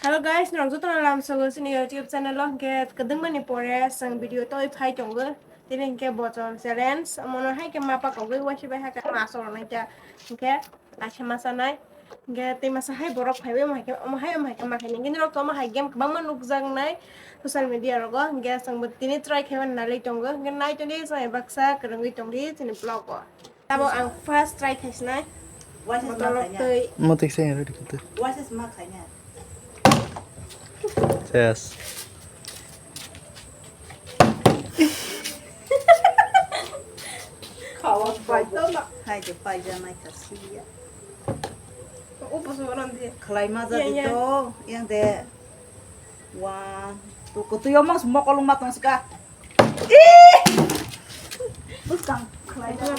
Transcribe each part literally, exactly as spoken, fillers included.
Hello guys, norok jotono lamsogo chini YouTube channel o, hwnkhe kwdwngmani pore chwng video toi phai tongo. Tini hwnkhe bochol challenge, omono hai khe mapa kogwi waisi bai hakhe ma aswk rwnai kha, hwnkhe kaisa ma chanai. Hwnkhe tei masa hai borok phaiwi omo hai khe, omo hai, omo hai khe ma khainai. Hwnkhe norok to omo hai game kwbangma nukjaknai social media rogo, hwnkhe chwngbo tini try khaimani nalai tongo, hwnkhe nai tongdi chwng baksa kwrwngwi tongdi chini vlog o. Tabok ang first try khaisinai. Waisa sma Botolok khaina. Twi. Mwtwi se ready khato. Waisa sma khaina. Yes. Khawa pai to na. Hai de pai ja nai ka siya. O boso ron de. Khlai ma ja. Iya, di iya. To, yang de. One, two, kwtwi o mas mokol wngma tong sika. Ih! Bwskang khlai da.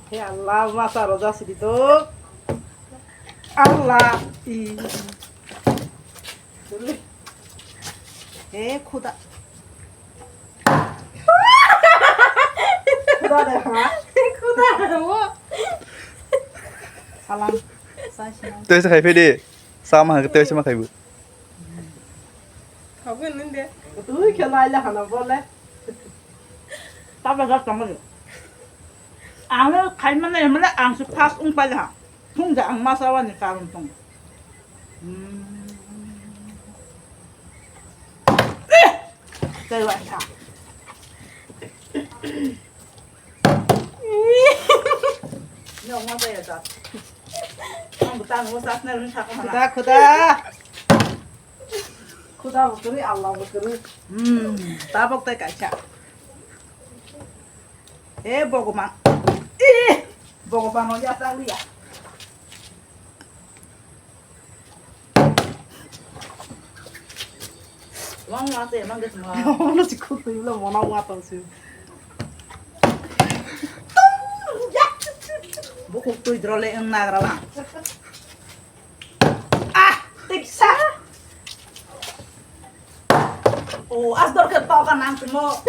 He Allah, masa roja sidi to. Allah. Ih. He khuda. Khuda de ha? Khuda, o. Salam. Sa sinang. Tei se khai phedi. Sama ha tei se ma khaibu. Khagwi nung de. Tui khe lai la hana bole. Taba ga tong le. Ang le khai mane mane ang se first ung pai ha. Thung ja ang masa wani karon tong. Hmm. Eh! Tei wa tha. Nyok ma tei ya ta. Ang ta mo sa na rin tha ko ma. Khuda, khuda. Khuda bo kwrwi, Allah bo kwrwi. Hmm, tabok tei kaisa. He Bhagwan. Eh, Bhagwan no ya ta liya. Wang wang se mang de ma. Ono si khuk twi lo mona wa tong si. Bukhuk twi drole wng nagra ba. Ah, teksa. O, as dor ke to ka nang mo.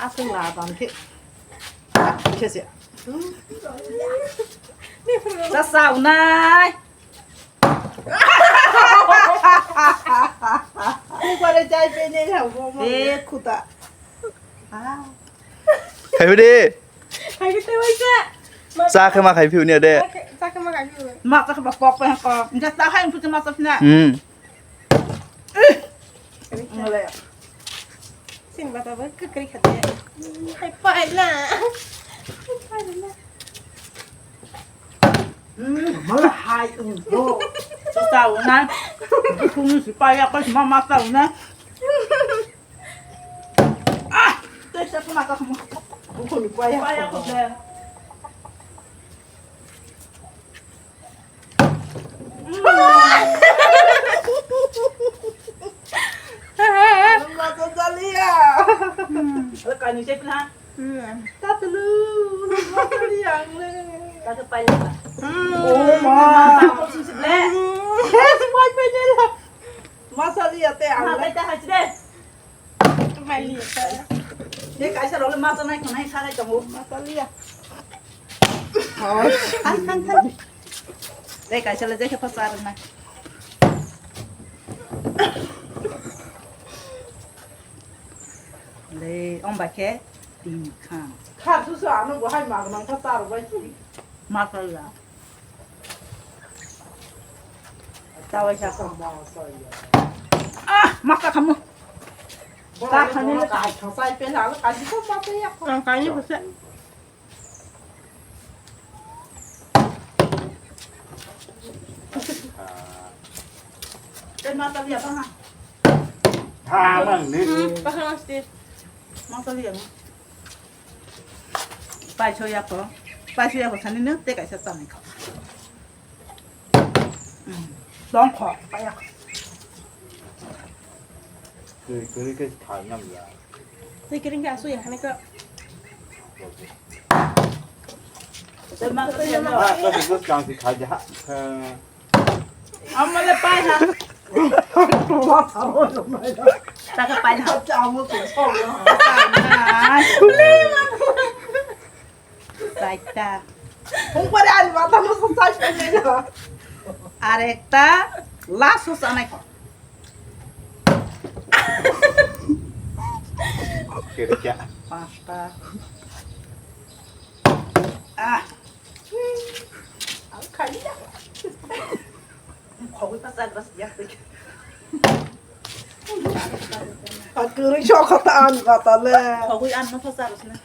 As la ban ke. Khe se. Sa sa unai. Kare chai pe ne ha bo mo. E khuda. Ah. Khai phidi. Khai phidi waisa. Cha khe ma khai phiu ni de. Cha khe ma khai phiu. Ma cha khe ba pok pe ko. Ja ta khai phu ma cha na. Hmm. Ngale. Sin bata ba kekri khade. Hai pai la. Hai pai la. Hmm, mala hai tu do. Sa sa unai. Kung si pa ya ko ma ma sa unai. Ah, tu sa ko ma ka mo. Ko ni pa ya. Pa ya ko de. Masa salia. Kani cek na. Tatlu. Masa salia ang le. Kata pala. Oh ma. Masa salia te ang le. Mali ya. Ni kaisa role masa nai khonai sarai tongo. Masa liya. Hai, hai, hai. Ni kaisa le jekhe pasar na. Le, ong ba khe tin khan. Kha su su ano bo hai mag mang kha tar bai. Masa liya. Tawai sa ko. Ah, masa kamu. Ka khani le kai khasai pe la ka ji ko ma pe ya ko. Ang kai ni buse. Te masa liya pa ha. Ha, mang ni. Hmm, pa ha mas te. Masa liya. Pai so ya ko. Pai so ya ko sani ne te kaisa chanai kha. Tong kho, paya. Twi kwrwi khe thai nam ya. Twi kwrwi khe asu ya hane ko. Twi ma kwrwi ya no. Ah, ka bus kang si khai ja. Amale pai ha. Tuma tharo yo mai. Ta ka pai ha. Cha mo ko so yo. Le ma. Chaita. Hung pore ani mata no sa chai chai na. Ar ekta last o chanai kho. Kiri kya? Pasta. Ah. Ang khali ya. Khogwi pa chagra siyang twi. Kwrwi sokha ta ani bata le. Khogwi ano pa chagra sna.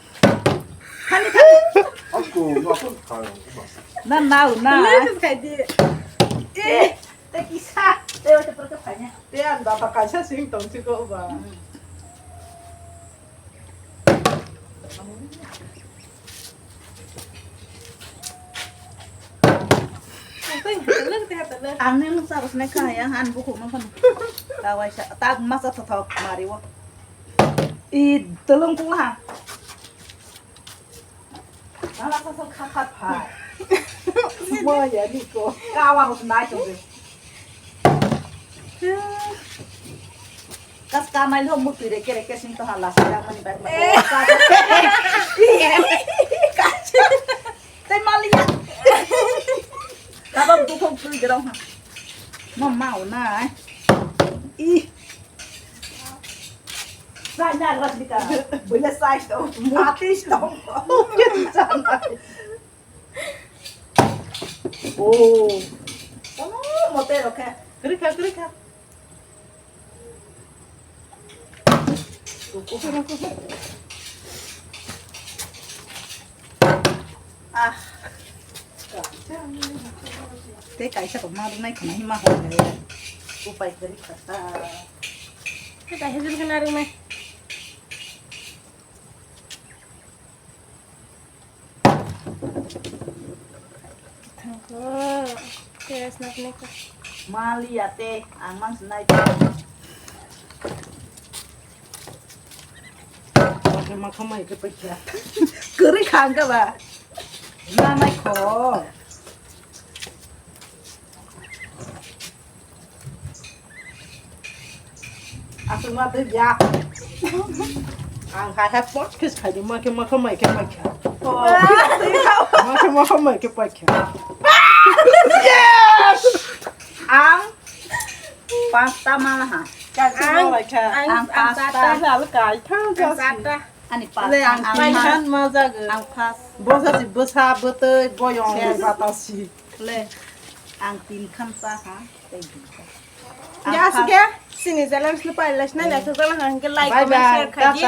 Khani khani. Aku aku khayo. Na na na. Please khai di. Eh, te kisa. Te wata pura ka phanya. Te ani bata kaisa sing tong si ko ba. Ang nini sa rosne kha ya, han bukhuk no phano. Tawai sa, tak masa thothok mari wo. I telung kung ha. Nala sa sa kha kha pha. Mo ya ni ko. Kawa rosna chong de. Kas kamai lo mutui re kere kesing to hala sida mani bai ma. Tei maliya. Tabang bukhuk tui gerong ha. Mama ona. Ih. Sai na ras bika. Bule sai to. Mati to. Oh. Ono mote rokhe. Kiri kha, kiri kha. Ah. Tei kaisa tok ma rwnai khna hima hor. Upai kiri kha ta. Tei kaisa jil khna rwnai. Thangko, test nak nek. Mali ya te, ang mang senai te. Pakai makamai ke pekya. Kiri khangka ba. Na nai ko. Aswk ma twi ya. Ang hai hai pot khe khai di, ma khe ma khe mai khe mai khe. Ma khe ma khe mai khe pai khe. Yes! Ang pasta mala ha. Ang, ang, ang pasta. Ang sata. Ani pasta. Le ang ang tin khan ma jaga. Ang pas. Bosa si bosa bwtwi boyong. Yes. Batasi. Le ang tin khan sa ha. Ya, aswk ya, sini challenge no pailai sinai, naithok jala hwnkhe like, comment, share khai di.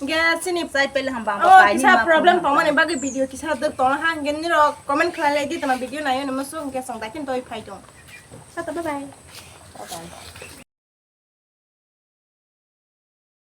Hwnkhe sini chai pailai hamba, oh, kisa problem tongmani bagwi video kisa dwk tongna ha, hwnkhe nirok comment khlai lai di, tama video naio nimo su, hwnkhe chwng daikhin toi phai tong. Tata, bye bye. Bye bye.